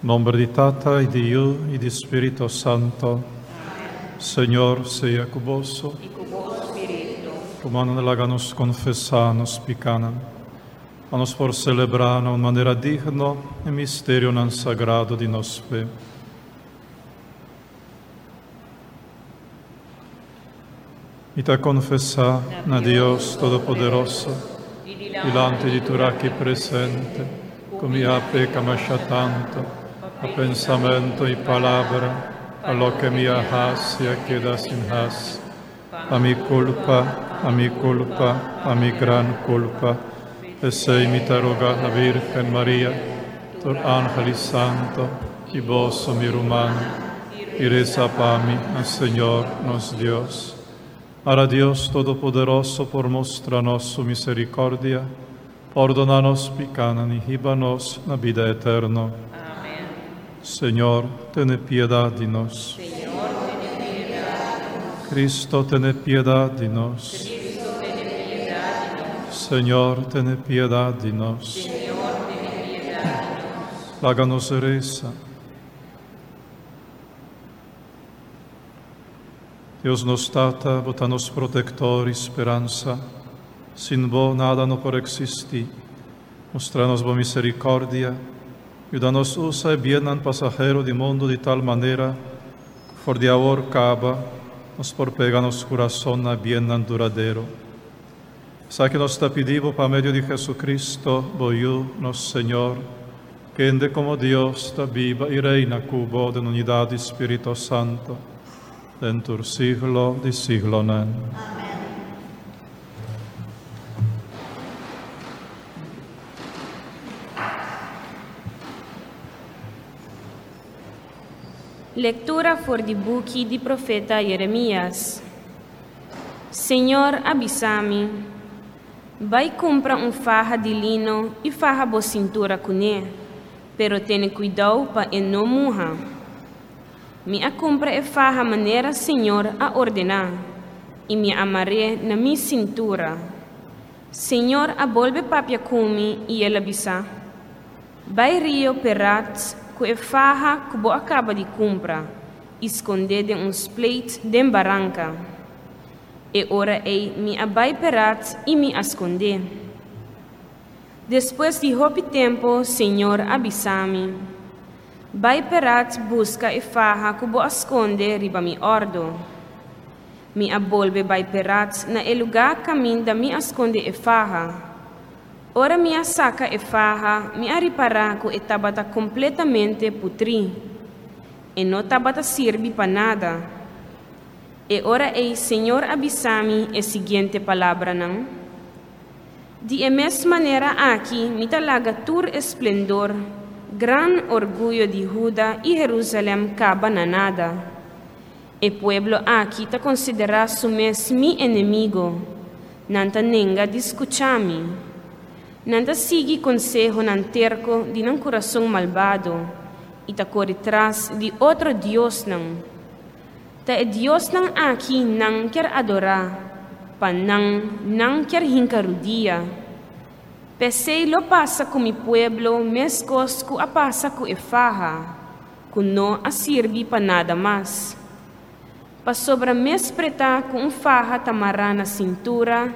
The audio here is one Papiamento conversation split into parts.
Nomber di Tata y di Yu y di Spirito Santo. Señor sea cu boso. I ku bo spiritu. Rumannan, laga nos confesa nos picanan, pa nos por celebra na un manera digno e misterionan sagrado di nos fe. Mi ta confesa na Dios Todopoderoso, dilanti di tur aki presente, cu mi a peca masha tanto, pa pensamento y palabra, pa loke mi a haci a keda sin haci. Pa mi culpa, pa mi culpa, pa mi gran culpa. P'esey mi ta roga na Virgen Maria, tur angel y santo, y boso mi rumannan, y reza pa mi na Señor nos Dios. Ara Dios Todopoderoso por mustra nos su misericordia, pordona nos picanan y hiba nos na bida eterno. Amén. Señor, tene piedad di nos. Señor, tene piedad di nos. Cristo, tene piedad di nos. Cristo, tene piedad di nos. Señor, tene piedad di nos. Señor, tene piedad di nos. Laga nos resa. Dios nos Tata, bo ta nos protector y speransa. Sin bo nada no por existi. Mustra nos bo misericordia. Yuda nos usa e biennan pasahero di mundo di tal manera cu for di awor caba nos por pega nos curason na biennan duradero. Esaki nos ta pidi bo pa medio di Jesucristo, bo Yu, nos Señor, kende como Dios ta biba y reina cu bo den unidad di Spirito Santo, den tur siglo di siglonan. Lectura for di buki di profeta Jeremias. Señor a bisa mi, Bai kumpra un faha di lino i faha bo sintura kuné, pero tene kuidou pa e no muha. Mi a kumpra e faha manera Señor a ordená, i mi a mar'é na mi sintura. Señor a bolbe papia ku mi i el a bisa, Bai rio Perat ku e faha ku bo a kaba di kumpra i skond'é den un spleit den baranka. E ora ei mi a bai Perat i mi a skond'é. Despues di hopi tempu Señor a bisa mi, Bai Perat buska e faha ku bo a skonde riba mi òrdu. Mi a bolbe bai Perat na e lugá kaminda mi a skonde e faha. Ora mi a saka e faha, mi a ripará ku e tabata kompletamente putrí. E no tabata sirbi pa nada. E ora ei Señor a bisa mi e siguiente palabranan, Di e mes manera aki mi ta laga tur e splendor, gran orguyo di Huda i Herusalèm kaba na nada. E pueblo aki ta konsiderá su mes mi enemigo, nan ta nenga di skucha mi. Nan ta sigui konsehonan terko di nan kurason malbado i ta kore tras di otro diosnan. Ta e diosnan aki nan kier adorá, pa nan nan kier hinka rudia. P'esei lo pasa ku mi pueblo meskos ku a pasa ku e faha, ku no a sirbi pa nada mas. Pasobra mes pretá ku un faha ta mará na sintura,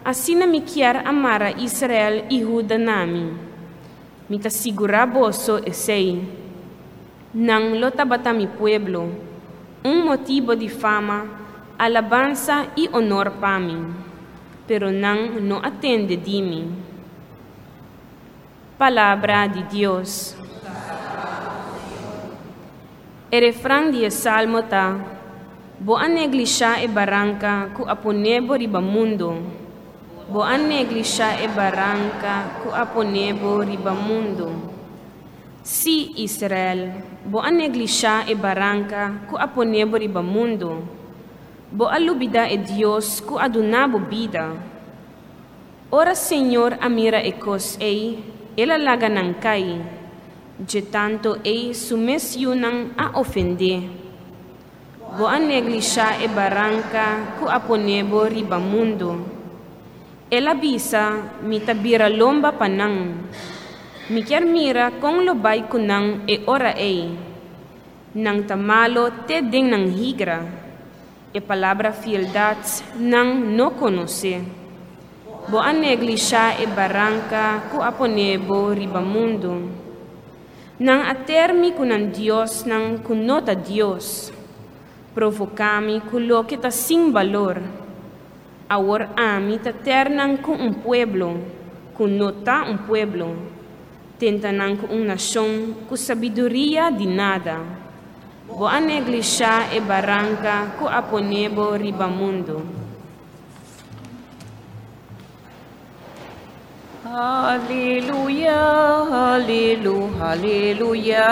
asina mi kier a mara Israel i Huda na mi. Mi ta sigurá boso esei. Nan lo tabata mi pueblo, un motibo di fama, alabansa i onor pa mi, pero nan no a tende di mi. Palabra di Dios. E refran di e salmo ta, Bo a neglishá e baranka ku a pone bo riba mundu. Bo a neglishá e baranka ku a pone bo riba mundu. Sí, Israel, bo a neglishá e baranka ku a pone bo riba mundu. Bo a lubidá e Dios ku a duna bo bida. Ora señor a mira e kos ei, el a laga nan kai. Dje tantu ei su mes yunan a ofend'é. Bo a neglishá e baranka ku a pone bo riba mundu. El a bisa, Mi ta bira lomba pa nan. Mi kier mira con lo bai cu nan e ora ei. Nan ta malo te den nan higra. E palabra fieldad nan no conoce. Bo a neglisha e baranca cu a pone bo riba mundo. Nan a termi cu nan diosnan cu no ta Dios. Provoca mi cu loke ta sin balor. Awor ami ta ternan cu un pueblo cu no ta un pueblo, tenta nan cu un nacion cu sabiduria di nada. Bo a neglisha e baranca cu a pone bo riba mundo. Aleluya, alelu, aleluya.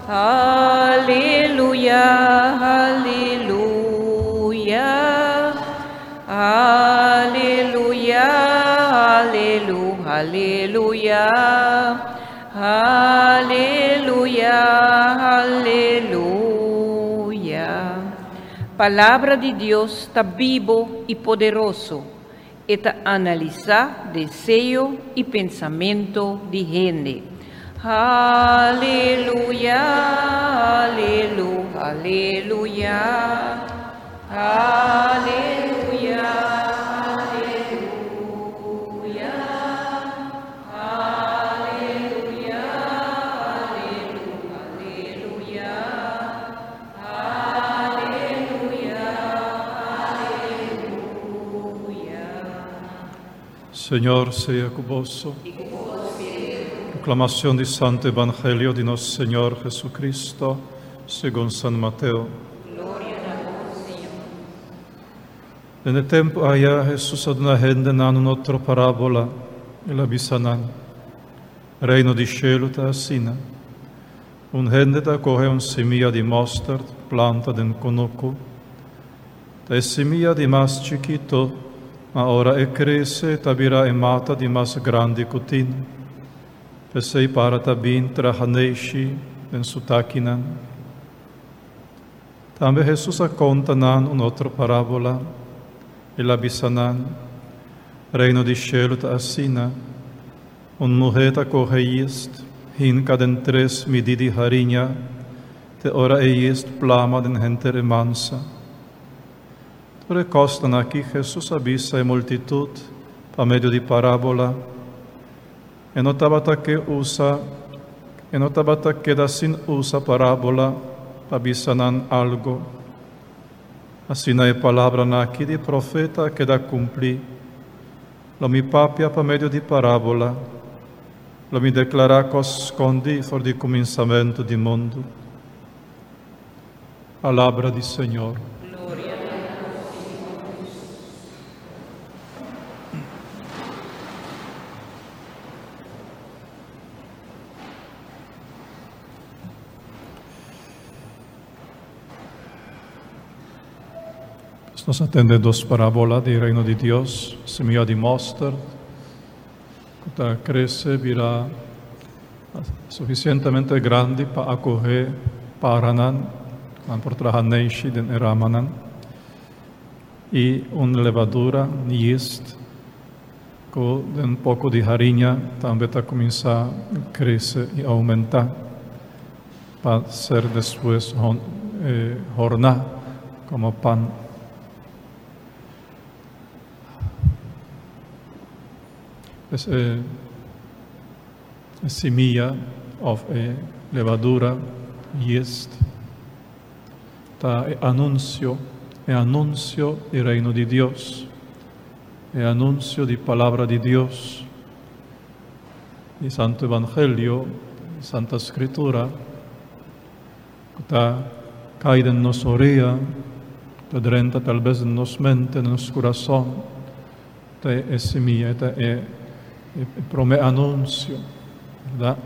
Aleluya, aleluya. Aleluya, alelu, aleluya. Aleluya, aleluya. Palabra di Dios ta bibo y poderoso. E ta analisa deseo y pensamento di hende. Aleluya, alelu, aleluya. Aleluya, aleluya. Aleluya, alelu, aleluya. Aleluya, aleluya. Señor sea cu boso. Proclamación di Santo Evangelio di nos Señor Jesucristo, segun San Mateo. Den e tempo aya Jesus a duna hendenan un otro parábola. El a bisa nan, Reino di shelu ta asina. Un hende ta kohe un simia di mosterd planta den kunuku. Ta e simia di mas chikito, ma ora e krese ta bira e mata di mas grandi ku tin. P'esei para ta bin traha neishi den su takinan. Tambe Hesus a konta nan un otro parábola. El a bisa nan, Reino di shelu ta asina, Un muhé ta kohe yist, hinka den tres midí di hariña, te ora e yist plama den henter e mansa. Tur e kosnan aki Hesus a bisa e multitut pa medio di parábola. E no tabata ke usa e no tabata keda sin usa parábola pa bisa nan algo. Asina e palabranan aki di profeta a keda kumplí, Lo mi papia pa medio di parábola, lo mi deklará kos skondí for di kuminsamentu di mundu. Palabra di Señor. Nos a tende dos parábola di Reino di Dios, semilla di mosterd, ku ta krese bira sufisientemente grandi pa akohé paranan, nan por traha neishi den e ramanan, i un levadura, yeast, ku den poko di hariña tambe ta kuminsá krese i oumentá pa ser despues horná komo pan. Pues e simia of e levadura, yeast, ta e anuncio, e anuncio di Reino di Dios, e anuncio di Palabra di Dios, di Santo Evangelio, di Santa Scritura, ku ta kai den nos orea, ta drenta tal bes den nos mente, den nos kurason, ta e simia, ta e prome anuncio, berdad?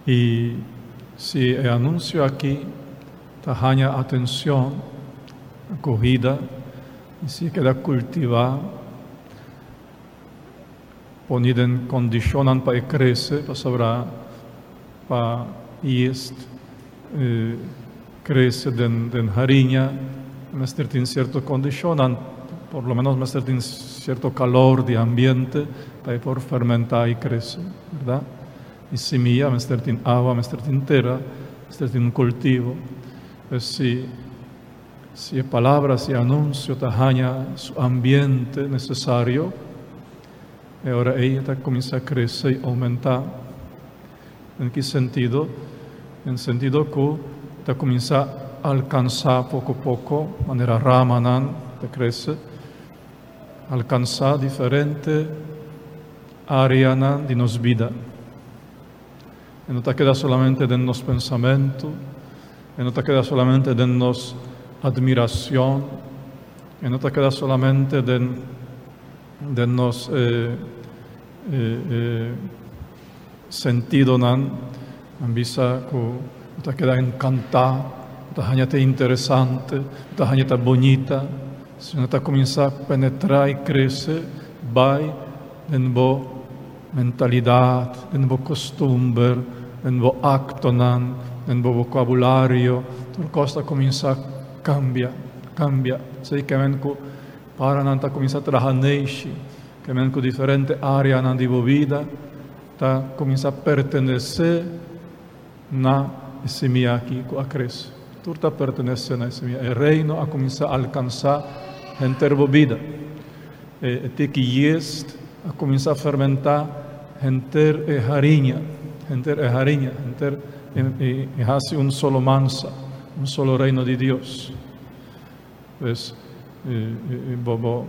I si e anuncio aki ta haña atencion, acogida, i si e keda cultiva, poni den condicionnan pa e crece, pasobra pa yeast crece den hariña mester tin cierto condicionnan. por lo menos mester tin cierto calor di ambiente pa e por fermenta y crece, verdad? Y simia mester tin awa, mester tin tera, mester tin un cultivo. Pues si si e palabra, si e anuncio ta haña su ambiente necesario, e ora ei e ta cuminsa crece y aumenta. Den ki sentido? Den sentido ku ta kuminsá alkansá poko poko, manera ramanan ta krese, alkansá diferente áreanan di nos bida. E no ta keda solamente den nos pensamentu, e no ta keda solamente den nos admiracion, e no ta keda solamente den den nos E sentidonan nan bisa ku bo ta keda enkantá, bo ta haña ta interesante, bo ta haña ta bonita, sino ta kuminsá penetrá i krese bai den bo mentalidat, den bo kostumber, den bo aktonan, den bo vokabulario, tur kos ta kuminsá kambia, kambia. Esei ke men ku para nan ta kuminsá traha neishi. Ke men ku diferente áreanan di bo bida ta kuminsá pertenesé na e simia aki ku a krese. Tur ta pertenesé na e simia. E Reino a kuminsá alkansá henter bo bida. E tiki yeast a kuminsá fermentá henter e hariña, henter e hariña, henter i hasi un solo mansa, un solo Reino di Dios. Pues, bo, bo,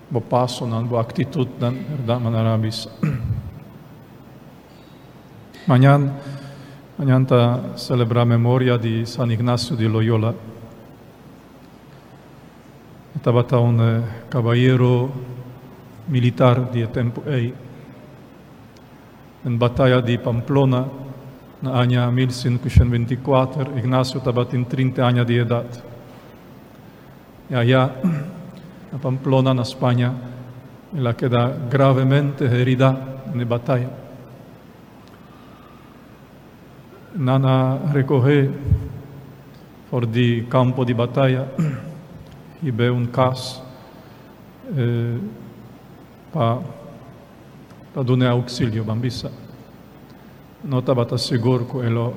bo pasonan, bo actitudnan, verdad, manera a bisa. Mañan, mañan ta celebra memoria di San Ignacio di Loyola. E tabata un eh, caballero militar di e tempo ei. Den bataya di Pamplona na aña 1524, Ignacio tabatin 30 aña di edat. I aya na Pamplona, na Spaña, el a keda gravemente heridá den e bataya. Nan a rekohé for di kampo di bataya hib'é un kas pa pa dun'é ouksilio. Ban bisa no tabata sigur ku e lo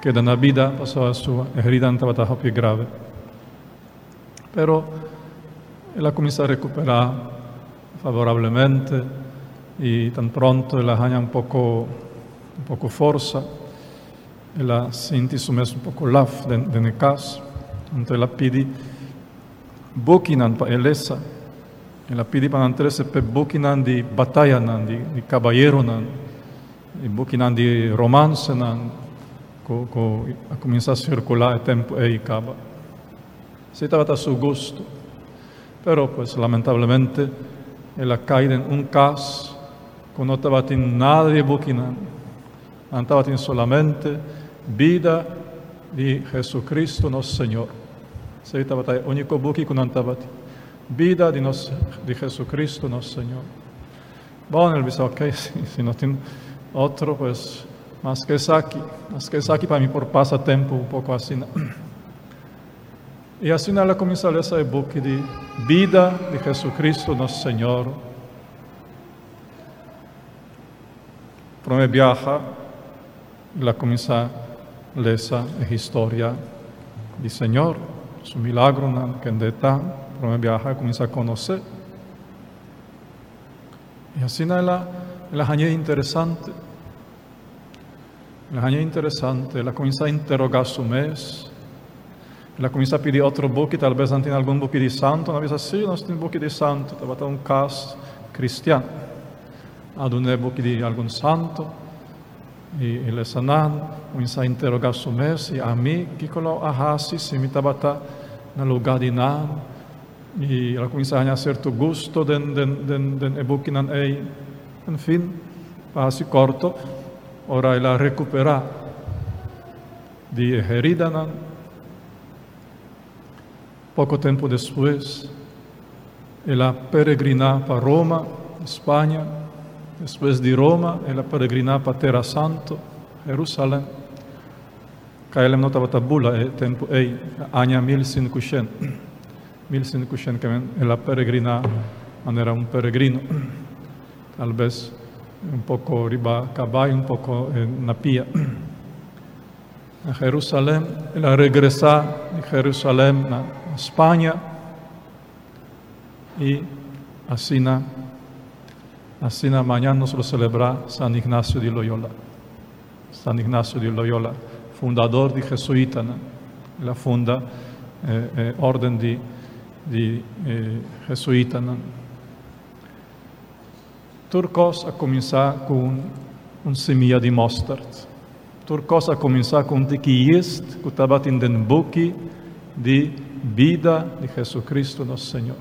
keda na bida pasobra su heridanan tabata hopi grave. Pero el a kuminsá rekuperá favorablemente i tan pronto el a haña un poko un poko forsa, el a sinti su mes un poko laf den den e kas. Anto el a pidi bukinan pa e lesa. El a pidi pa nan trese p'e bukinan di batayanan, di di kabayeronan, e bukinan di romansenan ku ku a kuminsá sirkulá e tempu ei kaba. Esei tabata su gustu. Pero pues lamentablemente el a kai den un kas ku no tabatin nada di e bukinan. Nan tabatin solamente bida di Jesucristo nos Señor. Esei tabata e úniko buki ku nan tabatin. Bida di nos di Jesucristo nos Señor. Bon, el bisa, ok, si, si no tin otro, pues mas que esaki, mas que esaki pa mi por pasa tempo un poco asina. Y asina el a cuminsa lesa e buki di Bida di Jesucristo nos Señor. Prome biaha el a cuminsa lesa e historia di Señor, su milagronan, kende ta. Prome biaha a cuminsa conoce. Y asina el a, el a hañ'é interesante. El a hañ'é interesante, el a cuminsa interroga su mes. El a cuminsa pidi otro buki, tal bes nan tin algun buki di santo. Nan a bisa, sí, nos tin buki di santo. Tabata un cas cristian. A dun'é buki di algun santo. I el lesa nan, cuminsa interroga su mes, I ami, kico lo a haci si mi tabata na luga di nan? I el a cuminsa haña cierto gusto den, den, den, den e bukinan ei. En fin, pa haci corto, ora el a recupera di e heridanan, poco tempo despues, el a peregrina pa Roma, Spaña. Despues di Roma, el a peregrina pa Tera Santo, Jerusalem. KLM no tabata bula e tempu ei, aña 1500. 1500 ke men el a peregriná manera un peregrino, tal bes un poko riba kabai, un poko na pia. Na Jerusalem, el a regresá di Jerusalem na Spaña i asina asina mañan nos lo selebrá San Ignacio di Loyola. San Ignacio di Loyola, fundador di Jesuitanan. El a funda e orden di di Jesuitanan. Tur kos a kuminsá ku un simia di mòstert. Tur kos a kuminsá ku un tiki yist ku tabatin den buki di bida di Jesucristo nos Señor.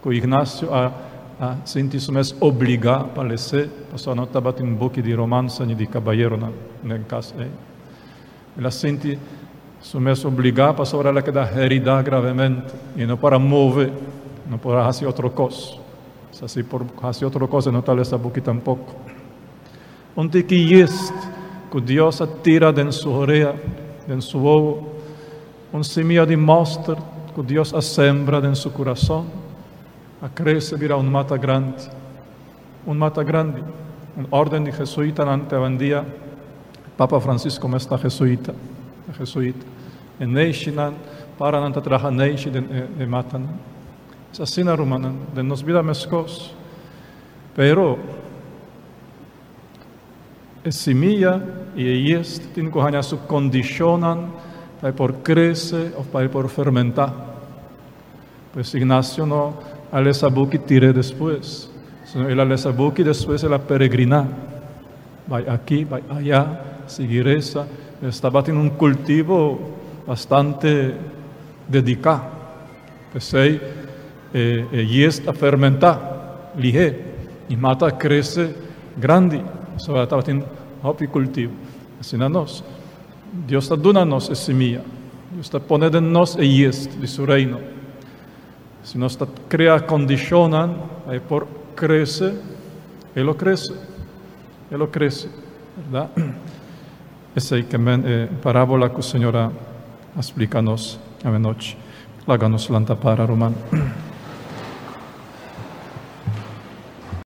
Ku Ignacio a a sinti su mes obligá pa les'é, pasobra no tabatin buki di romansa ni di kabayeronan den kas ei. El a sinti su mes obligá pasobra el a keda heridá gravemente i no por a move, no por a hasi otro kos. Sa si por hasi otro kos e no ta lesa buki tampoko. Un tiki yist ku Dios a tira den su horea, den su wowo, un simia di mòster ku Dios a sembra den su kurason, a krese bira un mata grandi. Un mata grandi. Un órden di jesuitanan te awendia, Papa Francisco mes ta jesuita, ta jesuita. E neishinan, paranan ta traha neishi den e matanan. Es asina, rumannan, den nos bida meskos. Pero e simia i e yest tin ku haña su kondishonnan pa e por krese òf pa e por fermentá. Pues Ignacio no a lesa buki tir'é despues, sino el a lesa buki despues el a peregriná, bai aki, bai ayá, sigui resa. Es tabatin un kultivo bastante dediká. P'esei e e yest a fermentá lihé i mata a krese grandi, pasobra tabatin hopi kultivo. Asina nos, Dios ta duna nos e simia, Dios ta pone den nos e yest di su Reino. Si nos ta krea kondishonnan pa e por krese, e lo krese, e lo krese, bèrdat? Esei ke men e parábola ku Señor a splika nos awenochi. Laga nos lanta para, ruman.